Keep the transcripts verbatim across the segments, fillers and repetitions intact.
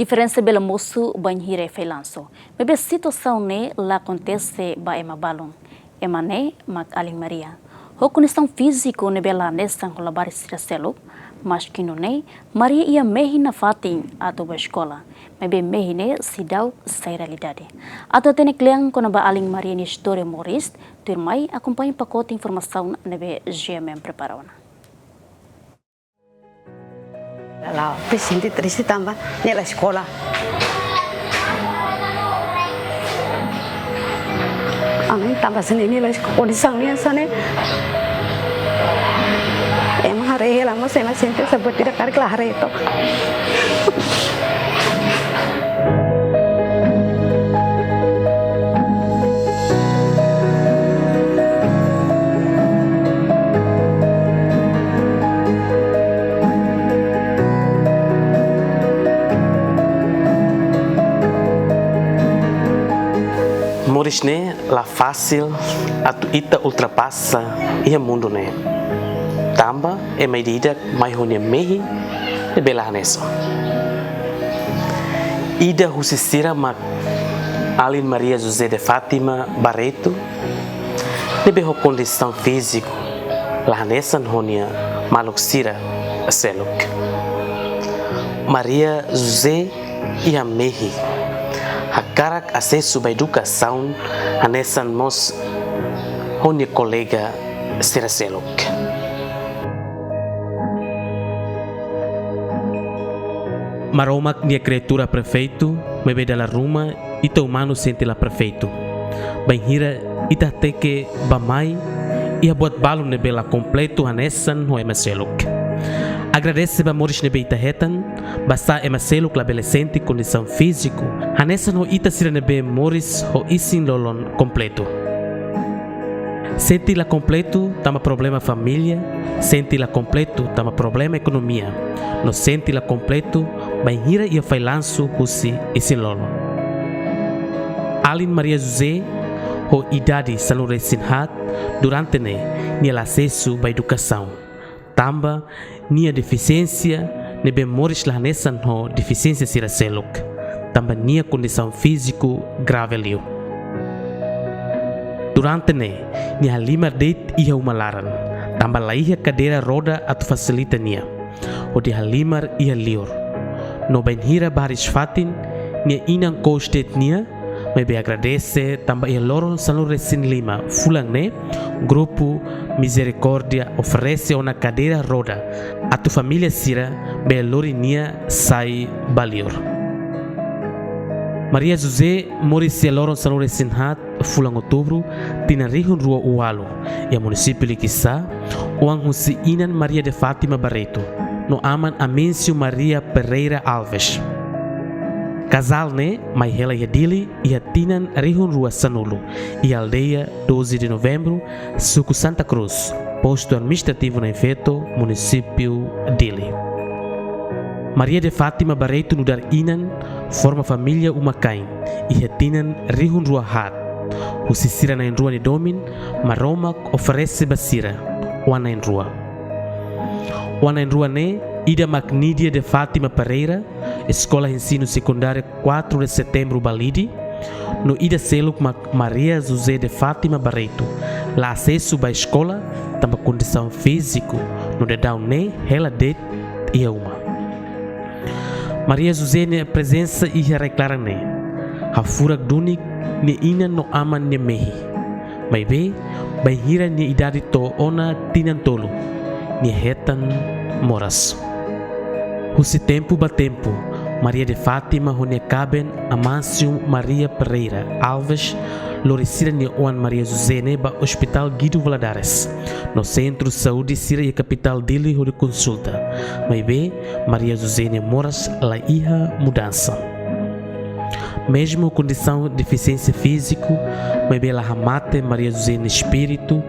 Diferensa bele mosu bainhira failansu, maibé situasaun ne'e la akontese ba ema balun. Ema ne'e mak alin Maria. Ho kondisaun fíziku ne'ebé la hanesan ho labarik sira seluk, maski nune'e, Maria iha mehi nafatin atu bá eskola, maibé mehi ne'e seidauk sai realidade. Atu hatene kle'an kona-ba alin Maria nia istória moris, tuirmai akompaña pakote informasaun ne'ebé G M M prepara ona. Lae, sente triste tanba nia la eskola. Ami tanba sente nia la eskola, kondisaun nia hanesan ne'e. Ema haree hela mós ema sente saida buat ida karik la haree to'ok. Moris ne'e la fasil atu ita ultrapasa iha mundu ne'e. Tanba ema ida-idak mai ho nia mehi ne'ebé la hanesan. Ida husi sira mak alin Maria José de Fátima Barreto, ne'ebé ho kondisaun fíziku la hanesan ho nia maluk sira seluk. Maria José iha mehi, hakarak asesu ba edukasaun hanesan mós ho nia kolega sira seluk. Maromak nia kriatura perfeitu, maibé dala ruma ita umanu sente la perfeitu. Bainhira ita hateke bá-mai, iha buat balu ne'ebé la kompletu hanesan ho ema seluk. Agradese ba moris ne'ebé ita hetan, basá ema seluk labele sente kondisaun fíziku hanesan ho ita sira ne'ebé moris ho isin-lolon kompletu. Sente la kompletu tanba problema família, sente la kompletu tanba problema ekonomia, no sente la kompletu bainhira iha failansu husi isin-lolon. Alin Maria José, ho idade sanulu-resin-haat, durante ne'e nia la asesu ba edukasaun. Tanba nia defisiénsia ne'ebé moris la hanesan ho defisiénsia sira seluk. Tanba nia kondisaun fíziku grave liu. Durante ne'e, nia halimar de'it iha uma laran. Tanba la iha kadeira roda atu fasilita nia. Hodi halimar iha liur. No bainhira bá hariis-fatin, nia inan kous de'it nia, maibé agradese tanba iha loron sanulu-resin-lima fulan ne'e, grupu Mizerikórdia oferese ona kadeira roda, atu família sira bele lori nia sai ba liur. Maria José moris iha loron sanulu-resin-haat fulan Outubru, tinan rihun rua ualu, iha munisípiu Liquiçá, oan husi inan Maria de Fátima Barreto, no aman Amêncio Maria Pereira Alves. Kazál ne'e mai hela iha Dili, iha tinan rihun rua sanulu, iha aldeia Doze de Novembro, suku Santa Cruz, postu administrativu Nain Feto, munisípiu Dili. Maria de Fátima Barreto nu'udar inan, forma família uma-kain, iha tinan rihun rua haat. Husi sira na'in-rua nia domin, Maromak oferese ba sira oan na'in-rua. Oan na'in-rua ne'e, ida mak Nídia de Fátima Pereira, Eskola Ensinu Sekundáriu Quatro de Setembro Balide, no ida seluk mak Maria José de Fátima Barreto, la asesu ba eskola, tanba kondisaun fíziku, no daudaun ne'e hela de'it iha uma. Maria José nia prezensa iha rai-klaran ne'e, hafurak duni nia inan no aman nia mehi. Maibé, bainhira nia idade to'o ona tinan tolu, nia hetan moras. Husi tempu ba tempu, Maria de Fátima ho nia kaben Amâncio Maria Pereira Alves lori sira-nia oan Maria José ne'e ba Hospital Guido Valadares, no sentru saúde sira iha kapitál Dili hodi konsulta. Maibé, Maria José nia moras la iha mudansa. Mezmu ho kondisaun defisiénsia fíziku, maibé la hamate Maria José nia espíritu,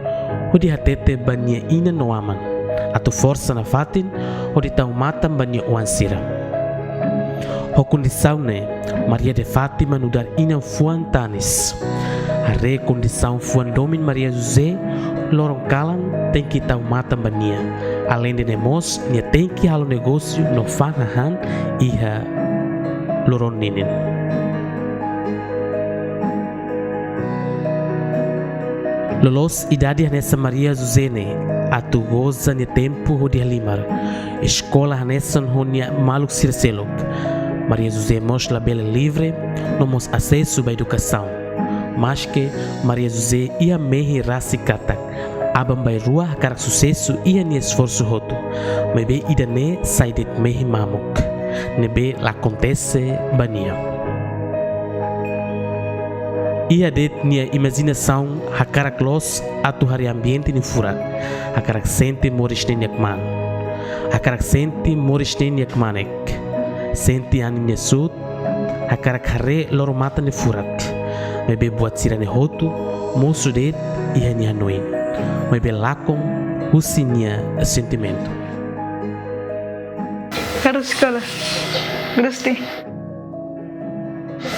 hodi hatete ba nia inan no aman, atu forsa nafatin, hodi tau matan ba nia oan sira. Ho kondisaun ne'e, Maria de Fátima nu'udar inan fuan tanis. Haree kondisaun fuan domin Maria José, loron kalan tenke tau matan ba nia. Aleinde ne'e mós, nia tenke halo negósiu no fa'an hahán iha loron ninin. Loloos idade hanesan Maria José ne'e, atu goza nia tempu hodi halimar, eskola hanesan ho nia maluk sira seluk, Maria José mós labele livre no mós asesu ba edukasaun. Maske Maria José iha mehi rasik katak aban-bainrua hakarak susesu iha nia esforsu hotu, maibé ida-ne'e sai de'it mehi mamuk, ne'ebé la akontese ba nia. Iha de'it nia imajinasaun hakarak loos atu haree ambiente nia furak, hakarak sente moris ne'e nia kmaan, hakarak sente moris ne'e nia kmanek, sente anin nia suut, hakarak haree loro-matan nia furak. Maibé buat sira-ne'e hotu mosu de'it iha nia hanoin, maibé lakon husi nia sentimentu. Harus sekolah. Gusti.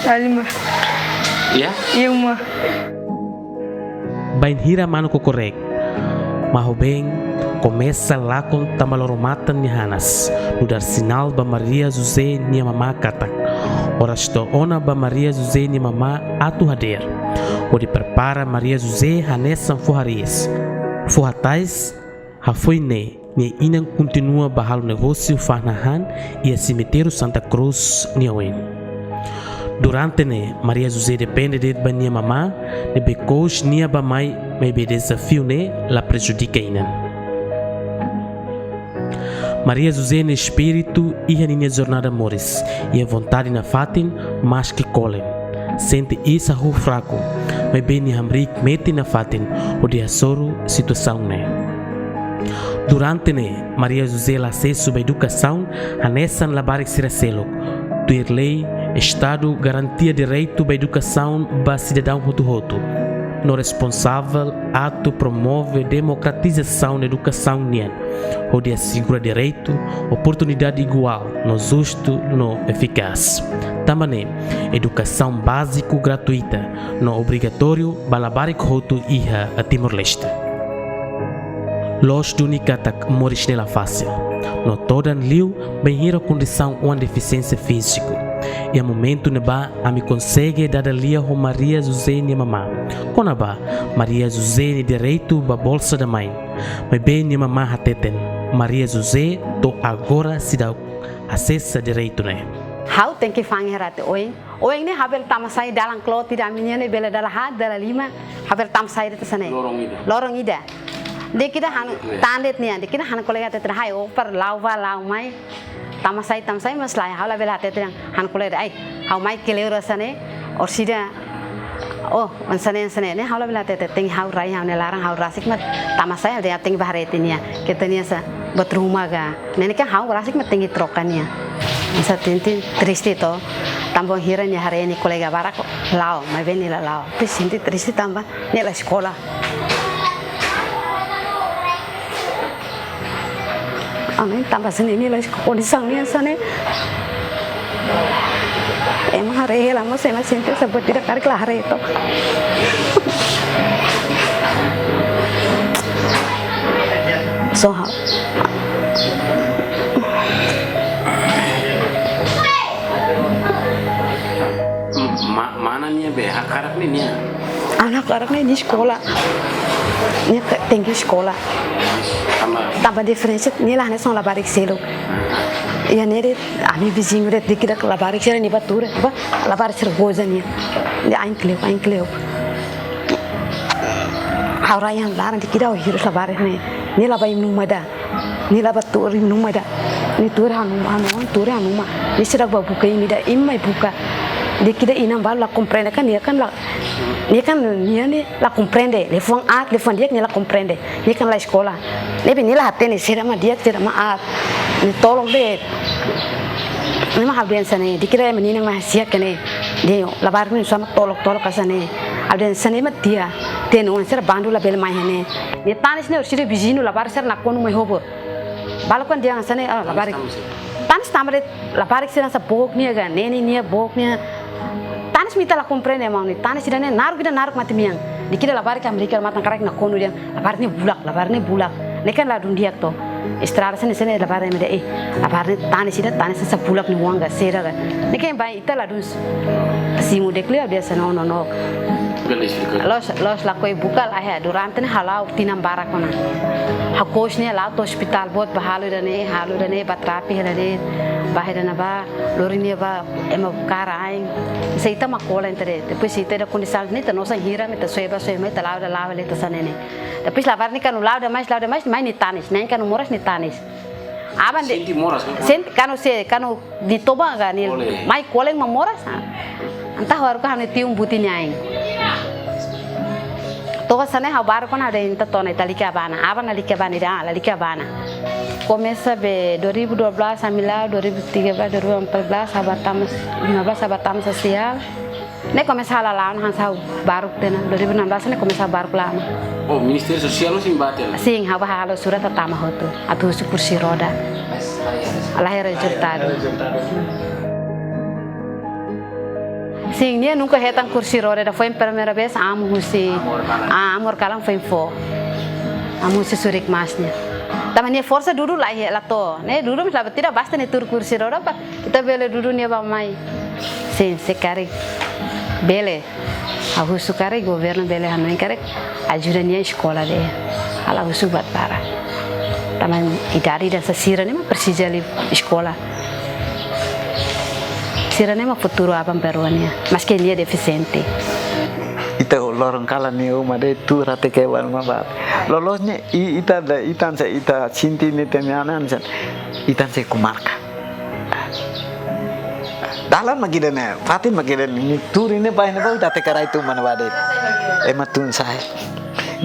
Alimba. Ya? Iya, uma. Bainhira manu kokorek, mahon-been komesa lakon tanba loro-matan nia hanas, nu'udar sinál ba Maria José nia mamá katak oras to'o ona ba Maria José nia mamá atu hadeer hodi prepara Maria José hanesan foho-hariis, foho-hatais. Hafoin ne'e, nia inan kontinua ba halo negósiu fa'an hahán iha semitériu Santa Cruz nia oin. Durante ne'e, Maria José depende de'it ba nia mamá, ne'ebé kous nia bá-mai, maibé dezafiu ne'e la prejudika inan. Maria José nia espíritu iha ninia jornada moris, iha vontade nafatin, maske kolen, sente iis hahú fraku, maibé nia hamriik metin nafatin hodi hasoru situasaun ne'e. Durante ne'e, Maria José la asesu ba edukasaun hanesan labarik sira seluk. Tuir lei, Estadu garantia direitu ba edukasaun ba sidadaun hotu-hotu, no responsavel atu promove demokratizasaun edukasaun nian, hodi asegura direitu, oportunidade iguál no justu no efikás. Tanba ne'e, edukasaun báziku gratuita no obrigatóriu ba labarik hotu iha Timor-Leste. Loos duni katak moris ne'e la fasil, no todan liu bainhira kondisaun oan defisiénsia fíziku. Iha momentu ne'ebá ami konsege dada lia ho Maria José nia mamá kona-ba Maria José nia direitu ba Bolsa da Mãe. Maibé nia mamá hateten, Maria José to'o agora seidauk asesa direitu ne'e. Ha'u tenke fa'an iha rate oin. Oin ne'e ha'u bele tama sai dalan klot ida, ami-nian ne'e bele dala haat, dala lima, ha'u bele tama sai de'it hanesan ne'e. Loron ida. Loron ida. Depois ida ha'u-nia, iya, tan de'it nia, depois ida ha'u-nia kolega hatete, "Hai, ó para la'o bá, la'o mai. Tama sai, tama sai, mas lae." Ha'u labele hatete dehan ha'u-nia kolega, "Ai, ha'u mai kleur hanesan ne'e, orsida, oh, hanesan ne'e, hanesan ne'e." Ne'e ha'u labele hatete, tenke ha'u rai ha'u-nia laran, ha'u rasik mak tama sai, ha'u dehan tenke bá haree tiha nia, keta nia sa buat ruma ka. Ne'e ne'e kan ha'u rasik mak tenke troka nia. Hanesan sente triste to. Tanba bainhira nia haree nia kolega barak la'o, maibé nia la la'o. Nia sente triste tanba nia la eskola. Ami tanba hanesan ne'e nia la eskola, kondisaun nia hanesan ne'e. Ema haree hela, mas ema sente hanesan buat ida karik la haree to. So, ha. Ma-, mana nia be, hakarak ne'e nia? Ha'u-nia hakarak ne'e nia eskola. Nia ke-, tenke eskola. Tanba? Tanba diferensa nia la hanesan labarik seluk. Iha ne'e de'it, ami viziñu de'it, depois ida labarik sira ne'e bá tuur, bá, labarik sira goza nia. Nia ain kleur, ain kleur. Ha'u rai ha'u-nia laran, depois ida ha'u hirus labarik ne'e. Nia la bá iha uma ida. Nia la bá tuur iha uma ida. Nia tuur iha uma, anu, tuur iha uma. Nia seidauk bá buka imi ida, imi mai buka. Depois ida inan balu la komprende kan, nia kan la, nia kan, nia ne'e la komprende. Liafuan aat, liafuan di'ak nia la komprende. Nia kan la eskola. Ne'ebé nia la hatene saida mak di'ak, saida mak aat. Nia tolok de'it. Ne'e mak ha'u dehan hanesan ne'e, depois ida ema ninian mai hasiak iha ne'e. Dehan labarik ne'e sá mak tolok, tolok hanesan ne'e. Ha'u dehan hanesan ne'e mak di'ak. Dehan oan sira bandu labele mai iha ne'e. Nia tanis ne'e orsida viziñu labarik sira nakonu mai hobo. Balu kan dehan hanesan ne'e, ah, labarik. Tanis tanba sá? Tanis tanba de'it labarik sira hanesan book nia ka, nene nia book nia. Tanis mak ita la komprende, maun, nia tanis ida-ne'e naruk ida naruk mate-mean. Depois ida labarik Amérika matan karik nakonu dehan, labarik ne'e bulak, labarik ne'e bulak. Ne'e kan ladún di'ak to. Estrada sira-ne'e, sira-ne'e labarik ema dehan, eh, labarik ne'e tanis ida, tanis sa pulak ni wanga sira ka. Ne'e ke ba ita ladún simu deklia biasa no, no, no. Bele explica. Loos, loos lakohi buka la iha durante ne'e ha'u la'o tinan barak ona. Ha'u kous ne'e la'o to'o ospitál boot ba halo ida-ne'e, halo ida-ne'e, ba terapi ida-ne'e, ba ida-ne'e ba, lori ne'e ba, ema kaer ain. Se ita mak kolen tede, depois se ita iha kondisaun ne'e, ita nosa hira, ita soe ba soe mai, ita la'o ida la'o le ita sa ne'e ne'e. Depois labarik ne'e kuandu la'o demais, la'o demais, mai nia tanis, ne'e kuandu moras nia tanis. Aban de- Sente moras, kan? Sente, kuandu se, kuandu nia toba ka nia Kole. Mai kolen mak moras, ah. Entaun ha'u haruka ha'u-nia tiu buti nia ain. To'o hanesan ne'e ha'u baru kona de ita tona ita lalika bá ona, aban lalika bá ona, ida lalika bá ona. Komesa be dua ribu dua belas ami la'o, dua ribu tiga belas, dua ribu empat belas, ha'u bá tama, lima belas ha'u bá tama sosiál. Ne'e komesa halo la'o ona hanesan ha'u baruk tiha ona, dua ribu enam belas ne'e komesa baruk la'o ona. Oh, Ministériu Sosiál mós imi bá tiha ona? Sin, ha'u bá halo surat ha'u tama hotu, atu husu kursi roda. Mas la iha rezultadu. La iha rezultadu. Sin, nia nunka hetan kursi roda, ida foin primeira vez amu husi. Amu horikalan. Ah, amu horikalan foin fó. Amu husi Surik Mas nian. Tanba nia forsa dudu la iha, la to'o. Ne'e dudu mós la bá, tidak basta nia tuur kursi roda, ba ita bele dudu nia bá mai. Sin, se karik bele. Ha'u husu karik governu bele hanoin karik ajuda nia eskola de'it. Ha'u la husu buat barak. Tanba idade ida hanesan sira-ne'e mak presiza liu eskola. Sira-ne'e mak futuru aban ba rua nian. Maske nia defisiente. Ita loron kalan ne'e uma de'it tuur até ke wan ma ba. Loloos ne'e i-, ita da, ita hanesan ita sente ne'e temi anan hanesan. Ita hanesan komarka. Dalan mak ida-ne'e, fatin mak ida-ne'e, nia tuur iha ne'ebá, iha ne'ebá, ita até ke rai tun ba ne'ebá de'it. Ema tun sa'e.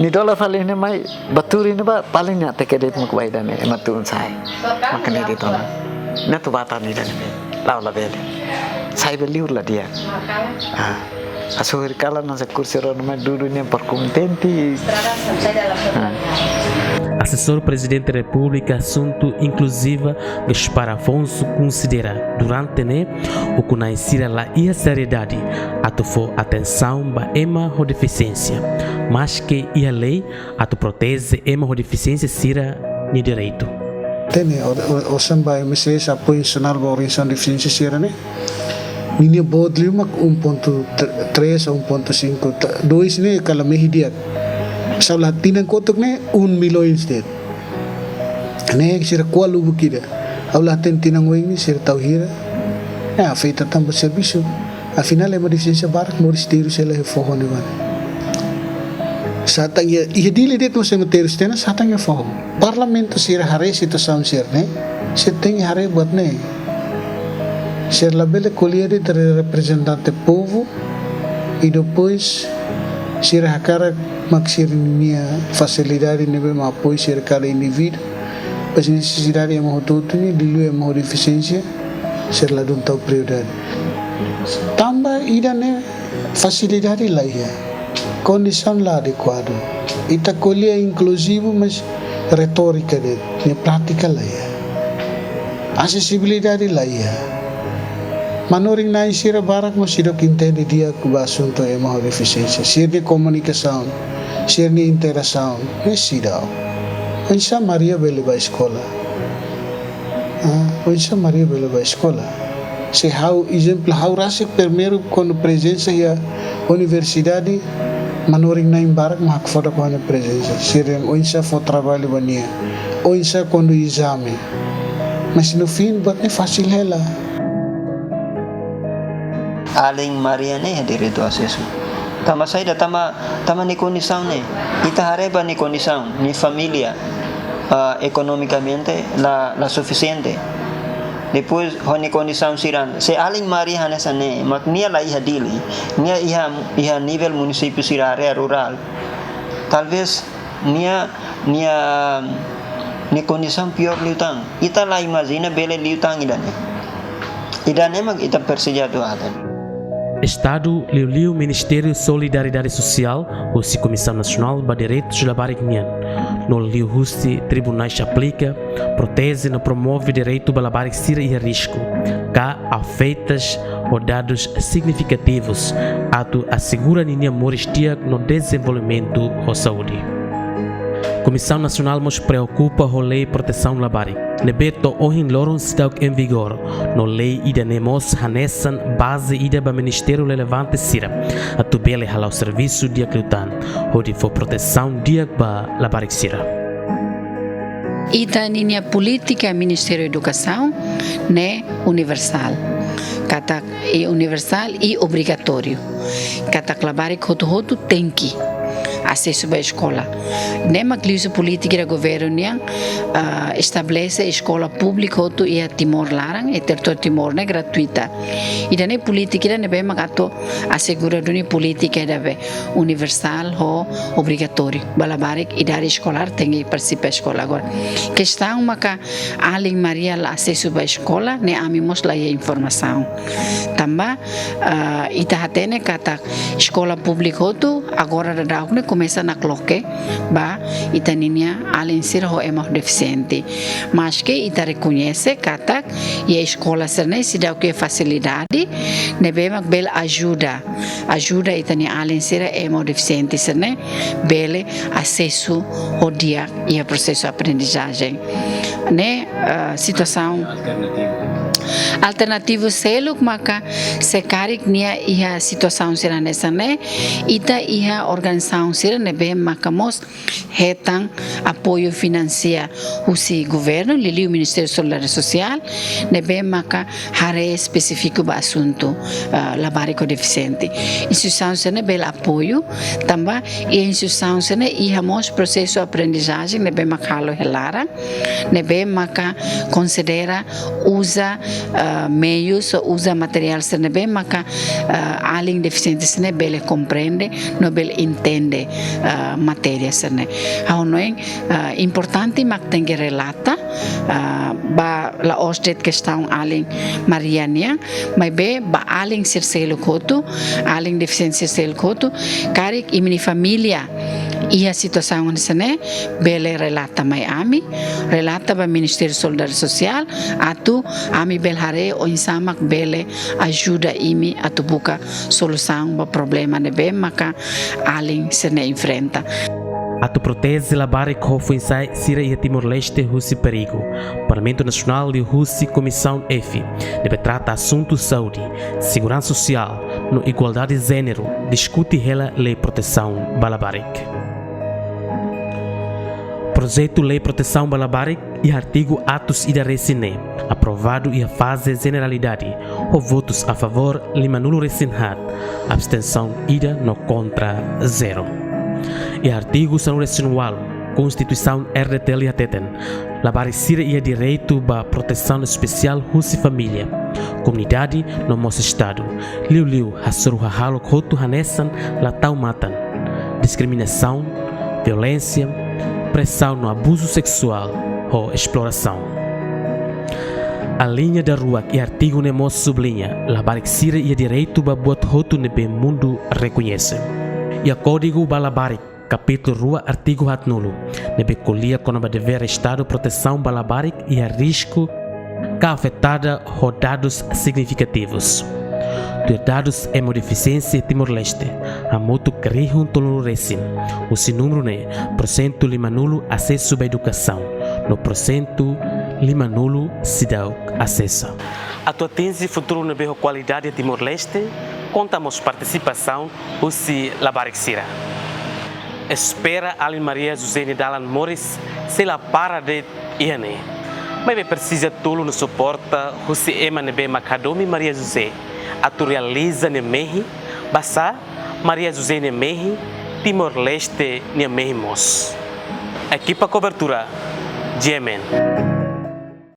Nia dolar fali iha ne'e mai, bá tuur iha ne'ebá, paling nia até ke de'it mak ba ida-ne'e, ema tun sa'e. Maka ne'e de'it ona. Ne'e atu bá tan ida-ne'e, la'o labele. Sa'e be liur la di'ak. Ah. Hasoru kalan hanesan kursi roda mai dudu nian para kontente. Ah. Asesór Prezidente Repúblika asuntu inkluziva, Gaspar Afonso konsidera durante ne'e, ukun-na'in sira la iha seriedade atu fó atensaun ba ema ho defisiénsia, maske iha lei atu proteje ema ho defisiénsia sira-nia direitu. Tene, o, o, osan ba M S S apoiu institusionál ba organizasaun defisiénsia sira-ne'e. Ninia boot liu mak um ponto três ou um ponto cinco, ta-, dois ne'e kala mehi di'ak. Sá la tinan kotuk ne'e um milhões de'it. Ne'e sira ko'a lubuk ida. Ha'u la hatene tinan oin ne'e sira tau hira. Ne'e afeta tanba servisu. Afinál ema defisiénsia barak moris terus hela iha foho ne'ebá. Sá tan iha, iha Dili de'it mós ema terus tiha ona, sá tan iha foho. Parlamentu sira haree situasaun sira-ne'e, sira tenke haree buat ne'e. Sira labele ko'alia de'it reprezentante povu, i depois sira hakarak mak sira-nia fasilidade ne'ebé mak apoiu sira kada indivíduu, mas nesesidade ema hotu-hotu ne'e, liuliu ema ho defisiénsia, sira ladún tau prioridade. Tanba ida-ne'e fasilidade la iha, kondisaun la adekuadu. Ita ko'alia inkluzivu, mas retórika de'it, nia prátika la iha. Asesibilidade la iha. Manorin-na'in sira barak mós seidauk entende di'ak ba asuntu ema ho defisiénsia. Sira-nia komunikasaun, sira-nia interasaun, ne'e seidauk. Oinsá Maria bele bá eskola? Ah, oinsá Maria bele bá eskola? Se ha'u, ezemplu, ha'u rasik primeiru kuandu prezensa iha universidade, manorin-na'in barak mak hakfodak ha'u-nia prezensa. Sira dehan oinsá fó traballu ba nia, oinsá kuandu ezame. Mas no fim, buat ne'e fasil hela. Alin Maria ne'e iha direitu asesu. Tanba saida? Tanba, tanba nia kondisaun ne'e. Ita haree ba nia kondisaun, nia família, ah, ekonomikamente la, la sufisiente. Depois, ho nia kondisaun sira-ne'e. Se alin Maria hanesan ne'e, mak nia la iha Dili, nia iha, iha nivel munisípiu sira área rurál. Talvés nia, nia, nia kondisaun piór liután. Ita la imajina bele liután ida-ne'e. Ida-ne'e mak ita presiza atu hatene. Estadu, liuliu Ministériu Solidariedade Sosiál, husi Komisaun Nasionál ba Direitus Labarik nian, no liuhusi tribunais aplika, proteje no promove direitu ba labarik sira iha risku, ka afeta ho dadus signifikativus, atu asegura ninia moris di'ak no dezenvolvimentu ho saúde. Komisaun Nasionál mós preokupa ho Lei Protesaun Labarik ne'ebé to'o ohin loron seidauk em vigor, no lei ida-ne'e mós hanesan baze ida ba ministériu relevante sira atu bele hala'o servisu di'ak liután hodi fó protesaun di'ak ba labarik sira. Ita-ninia polítika Ministériu Edukasaun ne'e universál. Katak i universál i obrigatóriu. Katak labarik hotu-hotu tenke asesu ba eskola. Ne'e mak liuhusi polítika ida governu nian, ah, estabelese eskola públiku hotu iha Timor laran, iha territóriu Timor ne'e gratuita. Ida-ne'e polítika ida ne'ebé mak atu asegura duni polítika ida be universál ho obrigatóriu. Ba labarik idade eskolár tenke partisipa eskola. Agora, kestaun maka alin Maria la asesu ba eskola, ne'e ami mós la iha informasaun. Tanba, ah, ita hatene katak eskola públiku hotu, agora daudaun ne'e komesa nakloke ba ita-ninia alin sira ho ema defisiente. Maske ita rekoñese katak iha eskola sira-ne'e seidauk iha fasilidade ne'ebé mak bele ajuda, ajuda ita-nia alin sira ema defisiente sira-ne'e bele asesu ho di'ak iha prosesu aprendizajen. Ne'e, eh, situasaun alternativu. Alternativu seluk maka se karik nia iha situasaun sira hanesan ne'e, ita iha organizasaun sira ne'ebé maka mós hetan apoiu finansiál husi governu, liuliu Ministériu Solidariedade Sosiál, ne'ebé maka haree espesífiku ba asuntu, ah, labarik ho defisiente. Instituisaun sira-ne'e bele apoiu, tanba iha instituisaun sira-ne'e iha mós prosesu aprendizajen ne'ebé maka halo iha laran, ne'ebé maka konsidera uza, ah, meius ou uza materiál sira ne'ebé maka, ah, alin defisiente sira-ne'e bele komprende, no bele entende, ah, matéria sira-ne'e. Ha'u hanoin, ah, importante mak tenke relata, ah, ba la'ós de'it kestaun alin Maria nian, maibé ba alin sira seluk hotu, alin defisiente sira seluk hotu, karik imi-nia família iha situasaun hanesan ne'e, bele relata mai ami, relata ba Ministériu Solidariedade Sosiál, atu ami bele haree oinsá mak bele ajuda imi atu buka solusaun ba problema ne'ebé maka alin sira-ne'e enfrenta. Atu proteje labarik ho foin-sa'e sira iha Timor-Leste husi perigu, Parlamentu Nasionál liuhusi Komisaun F, ne'ebé trata asuntu saúde, seguransa sosiál, no igualdade jéneru, diskute hela Lei Protesaun ba Labarik. Projetu Lei Protesaun ba Labarik iha artigu atus ida resin neen, aprovadu iha faze jeneralidade, ho votus a favór limanulu resin haat, abstensaun ida no kontra zero. Iha artigu sanulu resin ualu, Konstituisaun R D T L hateten, labarik sira iha direitu ba protesaun espesiál husi família, komunidade no mós Estadu, liuliu hasoru hahalok hotu hanesan la tau matan, diskriminasaun, violénsia, presaun no abuzu seksuál, ho esplorasaun. Alínea daruak iha artigu ne'e mós subliña, labarik sira iha direitu ba buat hotu ne'ebé mundu rekoñese. Iha Kódigu ba Labarik, kapítulu rua, artigu haatnulu, ne'ebé ko'alia kona-ba devér Estadu protesaun ba labarik iha risku ka afetada ho dadus signifikativus. Tuir dadus ema ho defisiénsia Timor-Leste, hamutuk rihun tolunulu resin, husi númeru ne'e, porsentu limanulu asesu ba edukasaun, no porsentu limanulu seidauk asesa. Atu atinje futuru ne'ebé ho kualidade Timor-Leste, konta mós partisipasaun husi labarik sira. Espera alin Maria José nia dalan moris sei la para de'it iha ne'e. Maibé presiza tulun no suporta husi ema ne'ebé mak hadomi Maria José atu realiza nia mehi, basá Maria José nia mehi, Timor-Leste nia mehi mós. Ekipa kobertura, G M N.